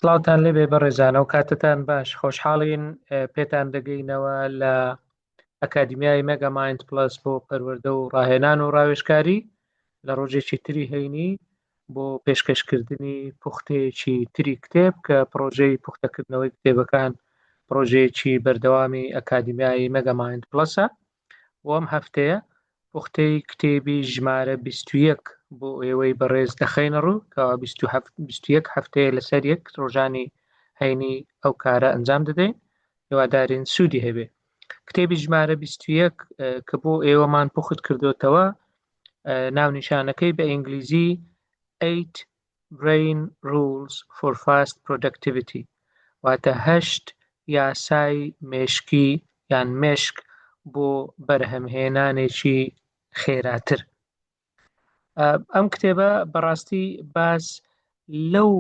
سڵاوتان لێبێ بەڕێزان ئەو کاتتان باش خۆشحاڵین پێتان دەگەینەوە لە ئەکادیمیای مەگا مایند پلس بۆ پەروەردە و ڕاهێنان و ڕاوێژکاری لە ڕۆژێکی تری هەینی بۆ پێشکەشکردنی پوختەیەکی تری کتێب کە پرۆژەی پوختەکردنەوەی کتێبەکان پرۆژەیەکی بەردەوامی ئەکادیمیای مەگا مایند پلسە وەم هەفتەیە پوختەی کتێبی ژمارە 21 بۆ ئێوەی بەڕێز دەخەینە ڕوو کەوا 21 هەفتەیە لەسەر یەک ڕۆژانی هەینی ئەو کارە ئەنجام دەدەین هیوادارین سوودی هەبێ کتێبی ژمارە 21 کە بۆ ئێوەمان پوخت کردوتەوە ناونیشانەکەی بە ئینگلیزی 8 Brain Rules for Fast Productivity واتە هەشت یاسای مێشکی یان مێشک بۆ بەرهەمهێنانێکی خێراتر. ئەم کتێبە بەڕاستی باس لەو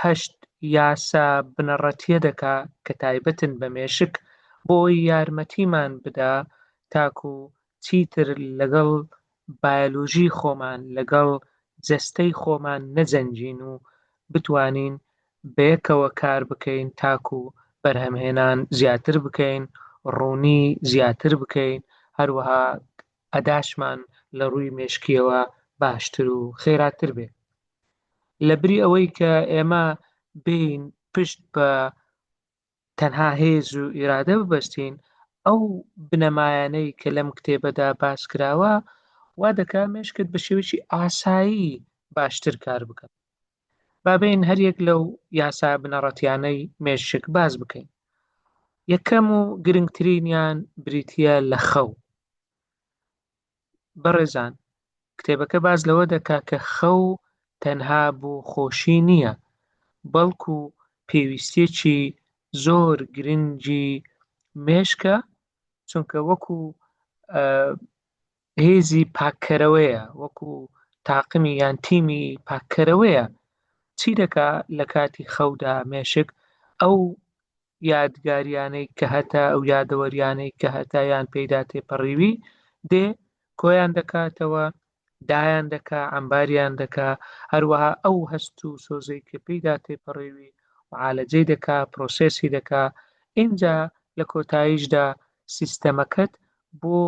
هەشت یاسا بنەڕەتیە دەکا کە تایبەتن بە مێشک بۆی یارمەتیمان بدا تاکو چیتر لەگەڵ بایۆلۆژی خۆمان لەگەڵ جەستەی خۆمان نەجەنگین و بتوانین بەیەکەوە کار بکەین تاکو بەرهەمهێنان زیاتر بکەین ڕوونی زیاتر بکەین هەروەها ئەداشمان لە ڕووی مێشکیەوە باشتر و خێراتر بێ لەبری ئەوەی کە ئێمە بین پشت بە تەنها هێز و ئیرادە ببەستین، ئەو بنەمایانەی کە لەم کتێبەدا باس کراوە وا دەکا مێشکت بە شێوەیەکی ئاسایی باشتر کار بکە. با بێین هەریەک لەو یاسا بنەڕەتیانەی مێشک باس بکەین. یەکەم و گرنگترینیان بریتییە لە خەو. بەڕێزان کتێبەکە باس لەوە دەکا کە خەو تەنها بۆ خۆشی نییە، بەڵکو پێویستیەکی زۆر گرنگی مێشکە، چونکە وەکو هێزی پاککەرەوەیە، وەکو تاقمی یان تیمی پاککەرەوەیە. چی دەکا لە کاتی خەودا مێشک ئەو یادگاریانەی کە هەتە، ئەو یادەوەریانەی کە هەتە یان پێیدا تێپەڕیوی، دێ کۆیان دەکاتەوە، دایان دەکا، عەمباریان دەکا، هەروەها ئەو هەست و سۆزەی کە پێیدا تێپەڕیوی معالەجەی دەکا، پرۆسێسی دەکا، ئینجا لە کۆتاییشدا سیستەمەکەت بۆ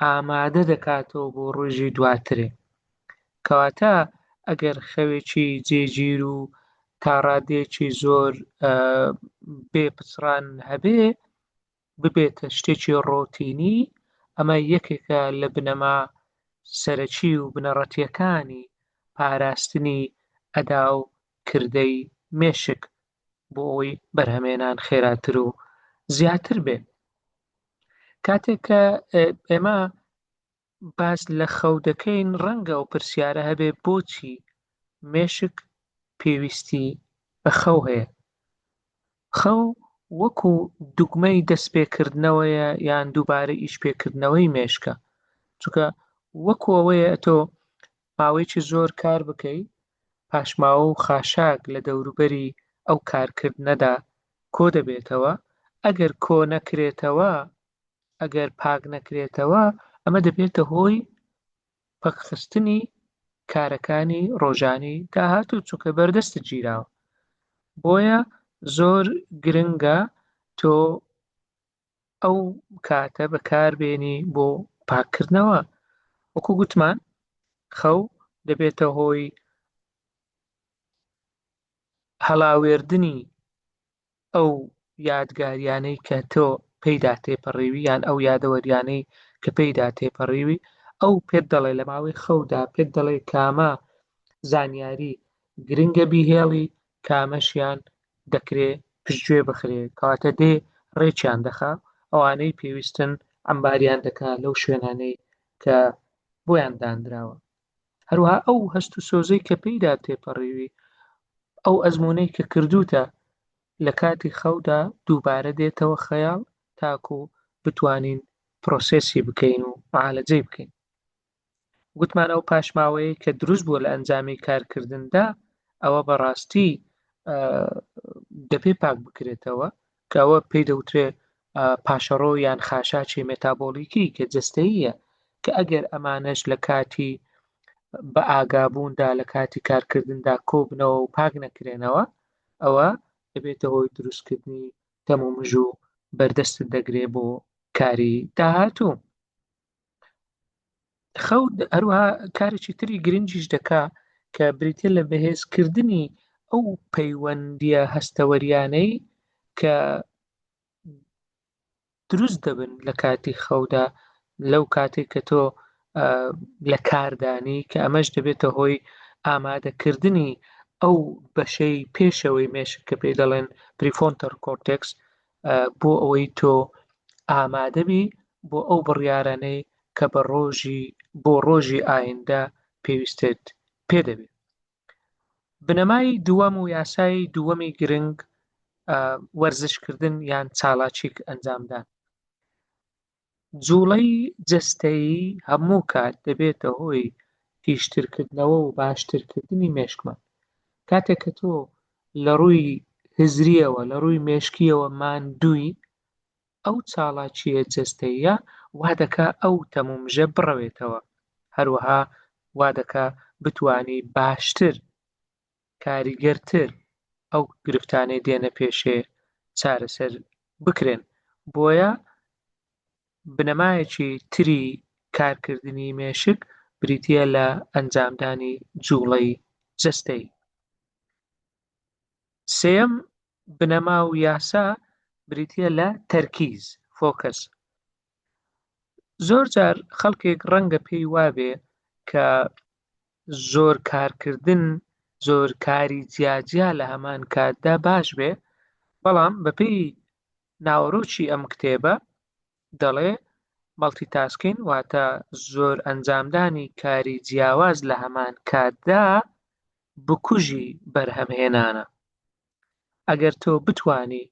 ئامادە دەکاتەوە بۆ ڕۆژی دواترێ. کەواتە ئەگەر خەوێکی جێگیر و تا ڕادەیەکی زۆر بێ پچڕان هەبێ ببێتە شتێکی ڕۆتینی ئەمە یەکێکە لە بنەما سەرەکی و بنەڕەتیەکانی پاراستنی ئەدا و کردەی مێشک بۆ ئەوەی بەرهەمێنان خێراتر و زیاتر بێ. کاتێک کە ئێمە باس لە خەو دەکەین ڕەنگە ئەو پرسیارە هەبێ بۆچی مێشک پێویستی بە خەو هەیە؟ خەو وەکو دوگمەی دەستپێکردنەوەیە یان دووبارە ئیشپێکردنەوەی مێشکە چونکە وەکو ئەوەیە ئەتۆ ماوەیەکی زۆر کار بکەی پاشماوە و خاشاک لە دەوروبەری ئەو کارکردنەدا کۆ دەبێتەوە ئەگەر کۆ نەکرێتەوە ئەگەر پاک نەکرێتەوە ئەمە دەبێتە هۆی پەکخستنی کارەکانی ڕۆژانی داهاتوو چونکە بەردەستت گیراوە بۆیە زۆر گرنگە تۆ ئەو کاتە بەکاربێنی بۆ پاککردنەوە وەکو گوتمان خەو دەبێتە هۆی هەڵاوێردنی ئەو یادگاریانەی کە تۆ پێیدا تێپەڕیوی یان ئەو یادەوەریانەی کە پێیدا تێپەڕیوی ئەو پێت دەڵێ لە ماوەی خەودا پێت دەڵێ کامە زانیاری گرنگە بیهێڵی کامەشیان دەکرێ پشتگوێ بخرێ کەواتە دێ ڕێکیان دەخا ئەوانەی پێویستن عەمباریان دەکا لەو شوێنانەی کە بۆیان دانراوە هەروەها ئەو هەست و سۆزەی کە پێیدا تێپەڕیوی ئەو ئەزموونەی کە کردوتە لە کاتی خەودا دووبارە دێتەوە خەیاڵ تاکو بتوانین پرۆسێسی بکەین و معالەجەی بکەین گوتمان ئەو پاشماوەیە کە دروست بووە لە ئەنجامی کارکردندا ئەوە بەڕاستی دەبێ پاک بکرێتەوە کە ئەوە پێی دەوترێ پاشەڕۆ یان خاشاکی مێتابۆلیکی کە جەستەییە کە ئەگەر ئەمانەش لە کاتی بە ئاگابووندا لە کاتی کارکردندا کۆبنەوە و پاک نەکرێنەوە، ئەوە دەبێتە هۆی دروستکردنی تەمومژ و بەردەستت دەگرێ بۆ کاری داهاتوو. خەو هەروەها کارێکی تری گرنگیش دەکا کە بریتە لە بەهێزکردنی ئەو پەیوەندیە هەستەوەریانەی کە دروست دەبن لە کاتی خەودا لەو کاتێک کە تۆ لە کاردانی کە ئەمەش دەبێتە هۆی ئامادەکردنی ئەو بەشەی پێشەوەی مێشک کە پێی دەڵێن prefrontal cortex بۆ ئەوەی تۆ ئامادەبی بۆ ئەو بڕیارانەی کە بە ڕۆژی بۆ ڕۆژی ئایندە پێویستت پێ دەبێت. بنەمای دووەم و یاسای دووەمی گرنگ وەرزشکردن یان چالاکیک ئەنجامدان. جوڵەی جەستەیی هەموو کات دەبێتە هۆی تیژترکردنەوە و باشترکردنی مێشکمان. کاتێک کە تۆ لە ڕووی هزریەوە لە ڕووی مێشکیەوە ماندووی ئەو چاڵاکییە جەستەییە وا دەکا ئەو تەمومژە بڕەوێتەوە، هەروەها وا دەکا بتوانی باشتر، کاریگەرتر ئەو گرفتانەی دێنە پێشێ چارەسەر بکرێن. بۆیە بنەمایەکی تری کارکردنی مێشک بریتییە لە ئەنجامدانی جووڵەی جەستەیی. سێیەم بنەما و یاسا بریتییە لە تەرکیز، focus. زۆر جار خەڵکێک ڕەنگە پێی وابێ کە زۆر کارکردن، زۆر کاری جیاجیا لە هەمان کاتدا باش بێ، بەڵام بەپێی ناوەرۆکی ئەم کتێبە دەڵێ multitasking واتە زۆر ئەنجامدانی کاری جیاواز لە هەمان کاتدا بکوژی بەرهەمهێنانە. ئەگەر تۆ بتوانی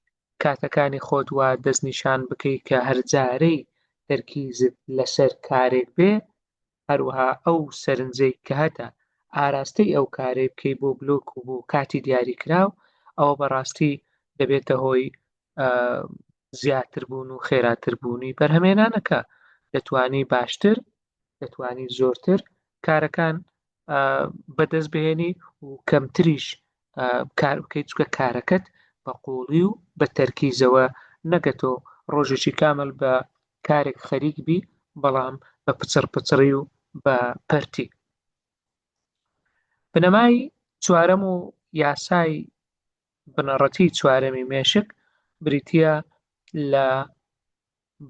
کاتەکانی خۆت وا دەستنیشان بکەی کە هەرجارەی تەرکیزت لەسەر کارێک بێ، هەروەها ئەو سەرنجەی کە هەتە ئاراستەی ئەو کارەی بکەی بۆ بلۆک و بۆ کاتی دیاریکراو، ئەوە بەڕاستی دەبێتە هۆی زیاتربوون و خێراتربوونی بەرهەمێنانەکە. دەتوانی باشتر دەتوانی زۆرتر کارەکان بەدەست بهێنی و کەمتریش کار بکەیت چکە کارەکەت بە قوڵی و بە تەرکیزەوە نەگەتۆ ڕۆژێکی کامل بە کارێک خەریک بی بەڵام بە پچڕ پچڕی و بە پەرتی. بنەمای چوارەم و یاسای بنەڕەتی چوارەمی مێشک بریتییە لە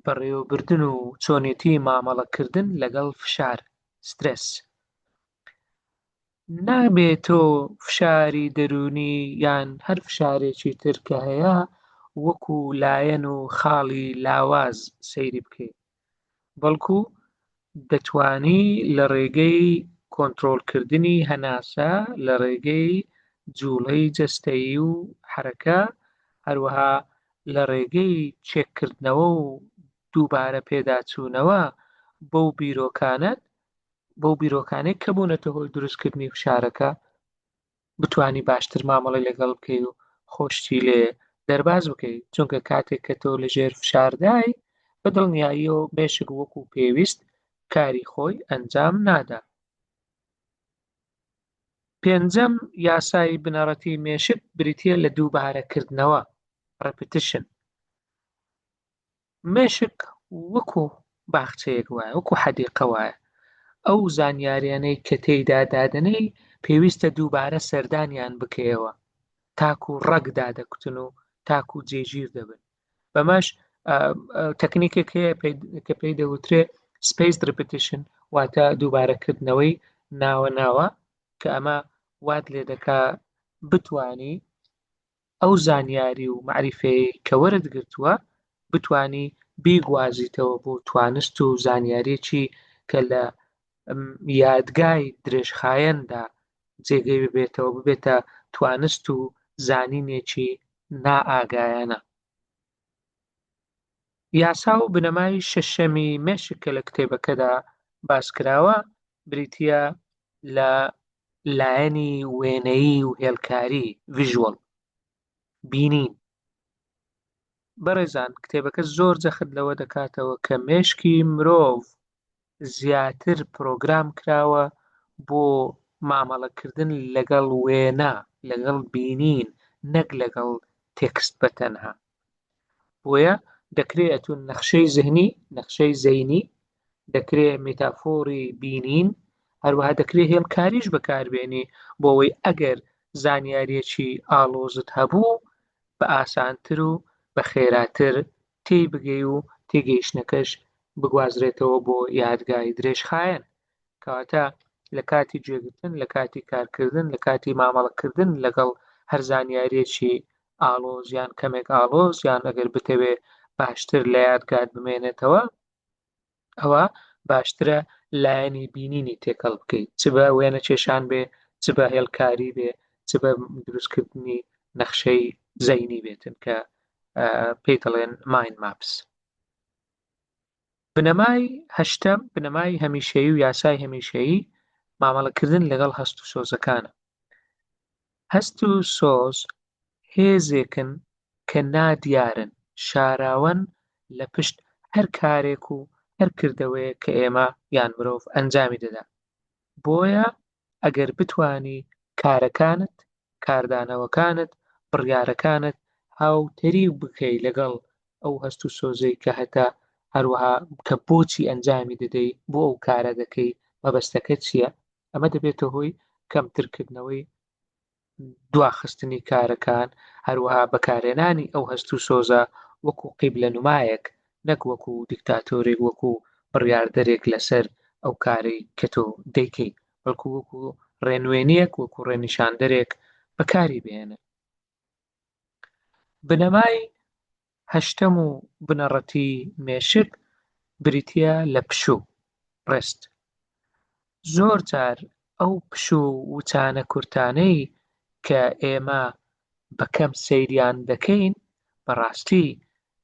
بەڕێوەبردن و چۆنێتی مامەڵەکردن لەگەڵ فشار، سترێس. نابێ تۆ فشاری دەروونی یان هەر فشارێکی تر کە هەیە وەکو لایەن و خاڵی لاواز سەیری بکەیت، بەڵکو دەتوانی لە ڕێگەی کۆنترۆڵکردنی هەناسە، لە ڕێگەی جوڵەی جەستەیی و حەرەکە، هەروەها لە ڕێگەی چێککردنەوە و دووبارە پێداچوونەوە بەو بیرۆکانەت، بەو بیرۆکانەی کە بوونەتە هۆی دروستکردنی فشارەکە، بتانی باشتر مامەڵی لەگەڵ بکەی و خۆشتی لێ دەرباز بکەیت چونکە کاتێک کە تۆ لەژێر فشاردای بە دڵنیاییەوە مێشک وەکو پێویست کاری خۆی ئەنجام نادا. پێنجەم یاسای بنەڕەتی مێشک بریتییە لە دووبارەکردنەوە، Repetition. مێشک وەکو باخچەیەک وایە، وەکو حەدیقە وایە، ئەو زانیاریانەی کە تێیدا دادەنێی پێویستە دووبارە سەردانیان بکەیەوە تاکو ڕەگ دادەکوتن و تاکو جێگیر دەبن. بەمەش تەکنیکێک هەیە کە پێی دەوترێ spaced repetition، واتە دووبارەکردنەوەی ناوە ناوە، کە ئەمە وات لێ دەکا بتانی ئەو زانیاری و مەعریفەیەی کە وەرت گرتووە بتانی بیگوازیتەوە بۆ توانست و زانیاریەکی کە لە یادگای درێژخایەندا جێگەی ببێتەوە، ببێتە توانست و زانینێکی نائاگایانە. یاسا و بنەمای شەشەمی مێشک کە لە کتێبەکەدا باس کراوە بریتییە لە لایەنی وێنەیی و هێڵکاری، ڤیژوەڵ، بینین. بەڕێزان کتێبەکە زۆر جەخت لەوە دەکاتەوە کە مێشکی مرۆڤ زیاتر پرۆگرام کراوە بۆ مامەڵەکردن لەگەڵ وێنە، لەگەڵ بینین نەک لەگەڵ تێکست بە تەنها. بۆیە دەکرێ ئەتوو نەخشەی زهنی، نەخشەی زەینی، دەکرێ مێتافۆری بینین، هەروەها دەکرێ هێڵکاریش بەکاربێنی بۆ ئەوەی ئەگەر زانیارییەکی ئاڵۆزت هەبوو بە ئاسانتر و بە خێراتر تێی بگەی و تێگەیشتنەکەش بگوازرێتەوە بۆ یادگای درێژخایەن. کەواتە لە کاتی گوێگرتن، لە کاتی کارکردن، لە کاتی مامەڵەکردن لەگەڵ هەر زانیارییەکی ئاڵۆز یان کەمێک ئاڵۆز یان ئەگەر بتەوێ باشتر لە یادگات بمێنێتەوە، ئەوە باشترە لایەنی بینینی تێکەڵ بکەیت چ بە وێنە کێشان بێ چ بە هێڵکاری بێ چ بە دروستکردنی نەخشەی زەینی بێتن کە پێی دەڵێن mind maps. بنەمای هەشتەم، بنەمای هەمیشەیی و یاسای هەمیشەیی مامەڵەکردن لەگەڵ هەست و سۆزەکانە. هەست و سۆز هێزێکن کە نادیارن، شاراوەن لە پشت هەر کارێک و هەر کردەوەیەک کە ئێمە یان مرۆڤ ئەنجامی دەدا. بۆیە ئەگەر بتوانی کارەکانت، کاردانەوەکانت، بڕیارەکانت هاوتەریب بکەی لەگەڵ ئەو هەست و سۆزەی کە هەتە، هەروەها کە بۆچی ئەنجامی دەدەی، بۆ ئەو کارە دەکەی، مەبەستەکەت چییە، ئەمە دەبێتە هۆی کەمترکردنەوەی دواخستنی کارەکان، هەروەها بەکارهێنانی ئەو هەست و سۆزە وەکو قیبلەنمایەک نەک وەکو دیکتاتۆرێک وەکو بڕیاردەرێک لەسەر ئەو کارەی کە تۆ دەیکەی، بەڵکو وەکو ڕێنوێنیەک وەکو ڕێنیشاندەرێک بەکاری بهێنە. بنەمای هەشتەم و بنەڕەتی مێشک بریتییە لە پشوو، ڕێست. زۆر جار ئەو پشوو و وچانە کورتانەی کە ئێمە بە کەم سەیریان دەکەین، بەڕاستی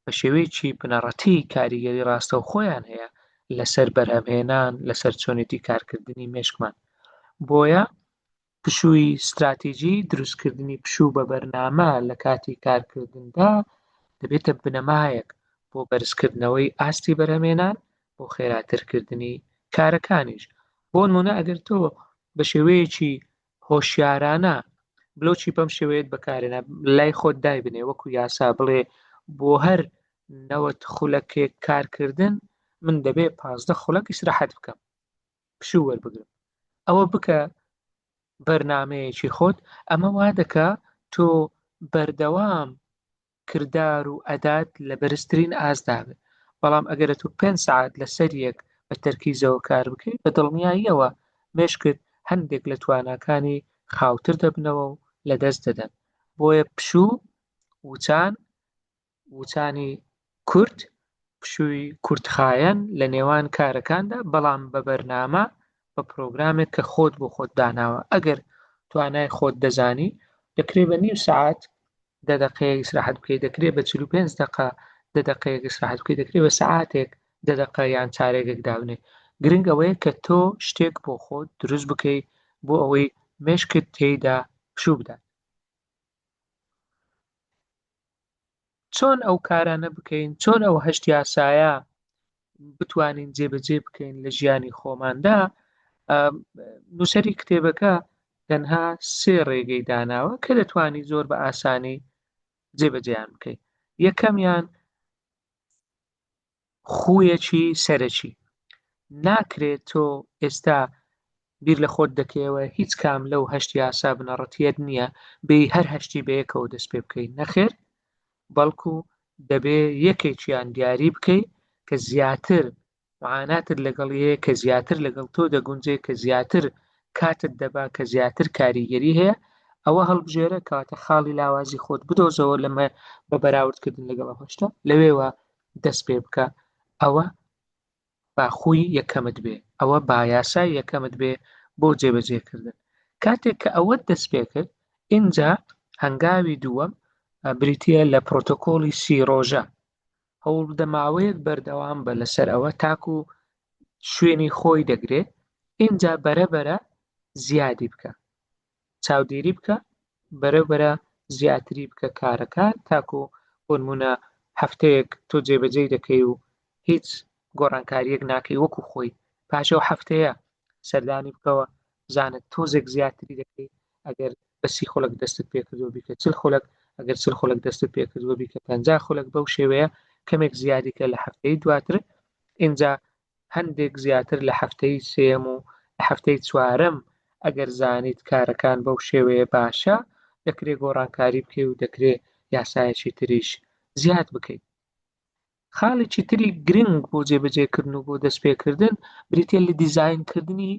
بە شێوەیەکی بنەڕەتی کاریگەری ڕاستەوخۆیان هەیە لەسەر بەرهەمهێنان، لەسەر چۆنێتی کارکردنی مێشکمان. بۆیە پشووی ستراتیجی، دروستکردنی پشوو بە بەرنامە لە کاتی کارکردندا دەبێتە بنەمایەک بۆ بەرزکردنەوەی ئاستی بەرهەمهێنان، بۆ خێراترکردنی کارەکانیش. بۆ نموونە ئەگەر تۆ بە شێوەیەکی هۆشیارانە بلۆکی بەم شێوەیەت بەکارێنە لای خۆت دایبنێ وەکو یاسا بڵێ بۆ هەر 90 خولەکێک کارکردن من دەبێ 15 خولەک ئیسراحەت بکەم پشوو وەربگرم ئەوە بکە بەرنمەیەکی خۆت ئەمە وا دەکا تۆ بەردەوام کردار و ئەدات لە بەرزترین ئاستدا بێت بەڵام ئەگەر تۆ پێنج سەعات لەسەر یەک بە تەرکیزەوە کار بکەیت بە دڵنیاییەوە مێشکت هەندێک لە تواناکانی خاوتر دەبنەوە و لەدەست دەدەن بۆیە پشوو وچان وچانی کورت پشووی کورتخایەن لە نێوان کارەکاندا بەڵام بە بەرنامە بە پرۆگرامێک کە خۆت بۆ خۆت داناوە ئەگەر توانای خۆت دەزانی دەکرێت بە نیو سەعات دە دەقەیەک ئیسراحەت بکەیت دەکرێت بە 45 دقە دە دقەیەک ئیسراحەت بکەیت دەکرێت بە سەعاتێک دە دقە یان چارێگێک دابنێ گرنگ ئەوەیە کە تۆ شتێک بۆ خۆت دروست بکەیت بۆ ئەوەی مێشکت تێیدا پشوو بدات چۆن ئەو کارانە بکەین چۆن ئەو هەشت یاسایە بتوانین جێبەجێ بکەین لە ژیانی خۆماندا نووسەری کتێبەکە تەنها سێ ڕێگەی داناوە کە دەتوانی زۆر بە ئاسانی جێبەجێیان بکەیت یەکەمیان خوویەکی سەرەکی. ناکرێت تۆ ئێستا بیر لە خۆت دەکەیەوە هیچ کام لەو هەشت یاسا بنەڕەتیەت نییە بێی هەر هەشتی بەیەکەوە دەست پێ بکەی نەخێر بەڵکو دەبێ یەکێکیان دیاری بکەی کە زیاتر معاناتت لەگەڵ هەیە کە زیاتر لەگەڵ تۆ دەگونجێ کە زیاتر کاتت دەبا کە زیاتر کاریگەری هەیە ئەوە هەڵبژێرە کەواتە خاڵی لاوازی خۆت بدۆزەوە لەمە بە بەراوردکردن لەگەڵ ئەو هەشتە لەوێوە دەست پێ بکە ئەوە با خووی یەکەمت بێ ئەوە با یاسای یەکەمت بێ بۆ جێبەجێکردن کاتێک کە ئەوەت دەست پێ کرد ئینجا هەنگاوی دووەم بریتە لە پرۆتۆکۆلی سی ڕۆژە هەوڵ بدە ماوەیەک بەردەوام بە لەسەر ئەوە تاکو شوێنی خۆی دەگرێت ئینجا بەرە بەرە زیادی بکە چاودێری بکە بەرە بەرە زیاتری بکە کارەکان تاکو بۆ نمونە هەفتەیەک تۆ جێبەجێی دەکەی و هیچ گۆڕانکاریەک ناکەی وەکو خۆی پاش ئەو هەفتەیە سەردانی بکەوە. بزانە تۆزێک زیاتری دەکەی ئەگەر بە سی خولەک دەستت پێکردووە بیکە چل خولەک ئەگەر چل خولەک دەستت پێکردووە بیکە 50 خولەک بەو شێوەیە کەمێک زیادیکە لە هەفتەی دواتر ئینجا هەندێک زیاتر لە هەفتەی سێیەم و لە هەفتەی چوارەم ئەگەر زانیت کارەکان بەو شێوەیە باشە دەکرێ گۆڕانکاری بکەی و دەکرێ یاسایەکی تریش زیاد بکەیت. خاڵێکی تری گرنگ بۆ جێبەجێکردن و بۆ دەستپێکردن بریتیە لە دیزاینکردنی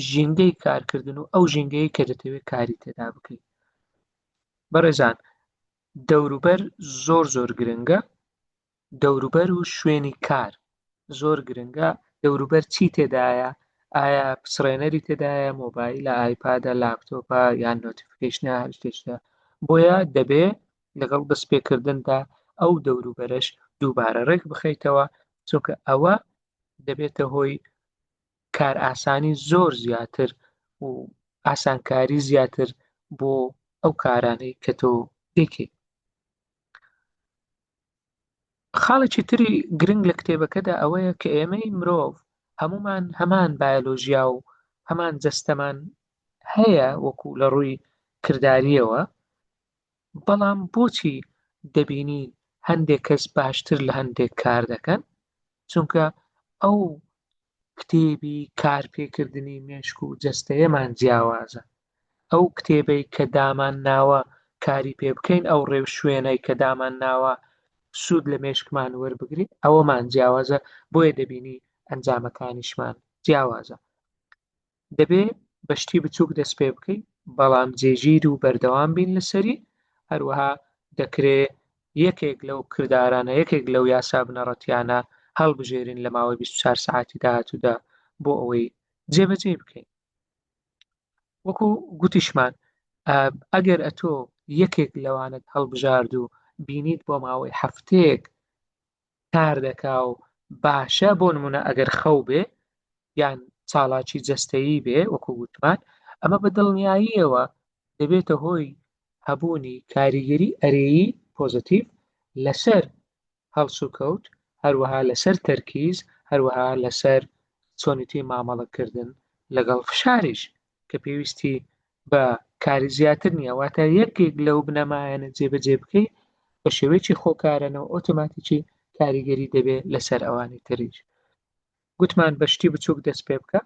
ژینگەی کارکردن و ئەو ژینگەیە کە دەتەوێت کاری تێدا بکەیت. بەڕێزان دەوروبەر زۆر زۆر گرنگە دەوروبەر و شوێنی کار زۆر گرنگە دەوروبەر چی تێدایە ئایا پچڕێنەری تێدایە مۆبایلە ئایپادە لاپتۆپە یان notification ە هەر شتێکە بۆیە دەبێ لەگەڵ دەستپێکردندا ئەو دەوروبەرەش دووبارە ڕێک بخەیتەوە چونکە ئەوە دەبێتە هۆی کارئاسانی زۆر زیاتر و ئاسانکاری زیاتر بۆ ئەو کارانەی کە تۆ دەیکەیت. خاڵێکی تری گرنگ لە کتێبەکەدا ئەوەیە کە ئێمەی مرۆڤ هەمومان هەمان بایۆلۆژیا و هەمان جەستەمان هەیە وەکو لە ڕووی کرداریەوە بەڵام بۆچی دەبینی هەندێک کەس باشتر لە هەندێک کار دەکەن چونکە ئەو کتێبی کارپێکردنی مێشک و جەستەیەمان جیاوازە ئەو کتێبەی کە دامان ناوە کاری پێ بکەین ئەو ڕێوشوێنەی کە دامان ناوە سوود لە مێشکمان وەربگرین ئەوەمان جیاوازە بۆیە دەبینی ئەنجامەکانیشمان جیاوازە دەبێ بە شتی بچووک دەست پێ بکەین بەڵام جێگیر و بەردەوام بین لەسەری هەروەها دەکرێ یەکێک لەو کردارانە یەکێک لەو یاسا بنەڕەتیانە هەڵبژێرین لە ماوەی 24 سعاتی داهاتوودا بۆ ئەوەی جێبەجێ بکەین وەکو گوتیشمان ئەگەر ئەتۆ یەکێک لەوانت هەڵبژارد و بینیت بۆ ماوەی هەفتەیەک کار دەکا و باشە بۆ نمونە ئەگەر خەو بێ یان چاڵاکی جەستەیی بێ وەکو گوتمان ئەمە بە دڵنیاییەوە دەبێتە هۆی هەبوونی کاریگەری ئەرێیی پۆزەتیڤ لەسەر هەڵسوکەوت، هەروەها لەسەر تەرکیز، هەروەها لەسەر چۆنیتی مامەڵەکردن لەگەڵ فشاریش کە پێویستی بە کاری زیاتر نییە، واتە یەکێک لەو بنەمایانە جێبەجێ بکەی بە شێوەیەکی خۆکارانە و ئۆتۆماتیکی کاریگەری دەبێت لەسەر ئەوانی تریش. گوتمان بە شتی بچووک دەست پێ بکە،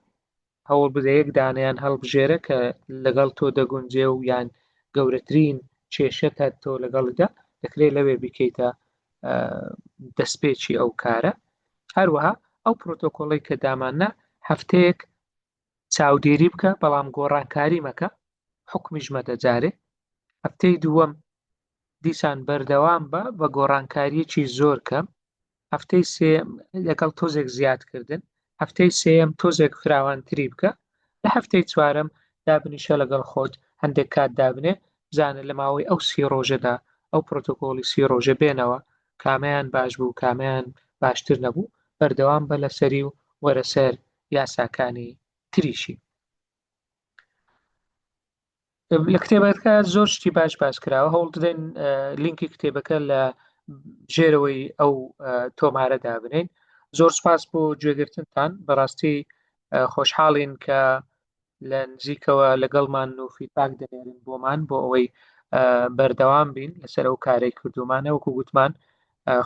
هەوڵ بدە یەک دانەیان هەڵبژێرە کە لەگەڵ تۆ دەگونجێ و یان گەورەترین کێشەت هەر تۆ لەگەڵیدا دەکرێت لەوێ بیکەیتە دەستپێکی ئەو کارە هەروەها ئەو پرۆتۆکۆڵی کە داماننا هەفتەیەک چاودێری بکە بەڵام گۆڕانکاری مەکە حکمیش مەدە جارێ هەفتەی دووەم دیسان بەردەوام بە بە گۆڕانکاریەکی زۆر کەم هەفتەی سێیەم لەگەڵ تۆزێک زیادکردن هەفتەی سێیەم تۆزێک فراوانتری بکە لە هەفتەی چوارەم دابنیشە لەگەڵ خۆت هەندێک کات دابنێ بزانە لە ماوەی ئەو سی ڕۆژەدا ئەو پرۆتۆکۆڵی سی ڕۆژە بێنەوە کامەیان باش بوو کامەیان باشتر نەبوو بەردەوام بە لەسەری و وەرە سەر یاساکانی تریشی. لە کتێبەکە زۆر شتی باش باس کراوە هەوڵ دەدەین لینکی کتێبەکە لە ژێرەوەی ئەو تۆمارە دابنین زۆر سپاس بۆ گوێگرتنتان بەڕاستی خۆشحاڵین کە لە نزیکەوە لەگەڵمان و feedback دەنێرن بۆمان بۆ ئەوەی بەردەوام بین لەسەر ئەو کارەی کردومانە وەکو گوتمان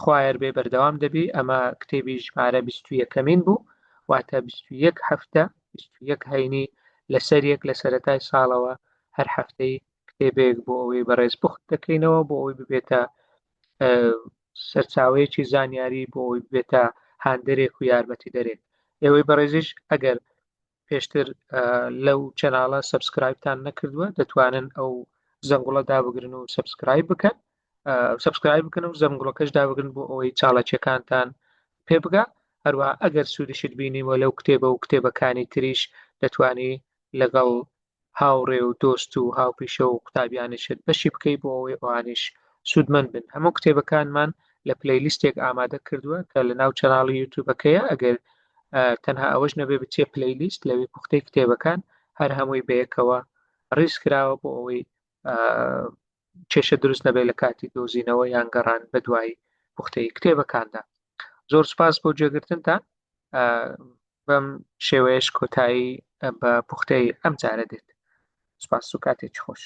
خوایەر بێ بەردەوام دەبی ئەمە کتێبی ژمارە 21ەمین بوو واتە 21 هەفتە 21 هەینی لەسەر یەک لە سەرەتای ساڵەوە هەر هەفتەی کتێبێک بۆ ئەوەی بەڕێز پوخت دەکەینەوە بۆ ئەوەی ببێتە سەرچاوەیەکی زانیاری بۆ ئەوەی ببێتە هاندەرێک و یارمەتی دەرێک ئێوەی بەڕێزیش ئەگەر پێشتر لەو channel ە subscribe تان نەکردووە دەتوانن ئەو زەنگوڵە دابگرن و subscribe بکەن subscribe بکەن و زەنگوڵەکەش دابگرن بۆ ئەوەی چاڵەکیەکانتان پێ بگا هەروە ئەگەر سوودیشت بینیوە لەو کتێبە و کتێبەکانی تریش دەتوانی لەگەڵ هاوڕێ و دۆست و هاوپیشە و قوتابیانیشت بەشی بکەی بۆ ئەوەی ئەوانیش سوودمەند بن هەموو کتێبەکانمان لە playlist ێک ئامادە کردووە کە لە ناو channel ی یوتیوبەکەیە ئەگەر تەنها ئەوەش نەبێ بچێ playlist لەوێ پوختەی کتێبەکان هەر هەمووی بەیەکەوە ڕیز کراوە بۆ ئەوەی کێشە دروست نەبێت لە کاتی دۆزینەوە یان گەڕان بە دوای پوختەی کتێبەکاندا زۆر سپاس بۆ گوێگرتنتان. بەم شێوەیەش کۆتایی بە پوختەی ئەم جارە دێت. سپاس و کاتێکی خۆش.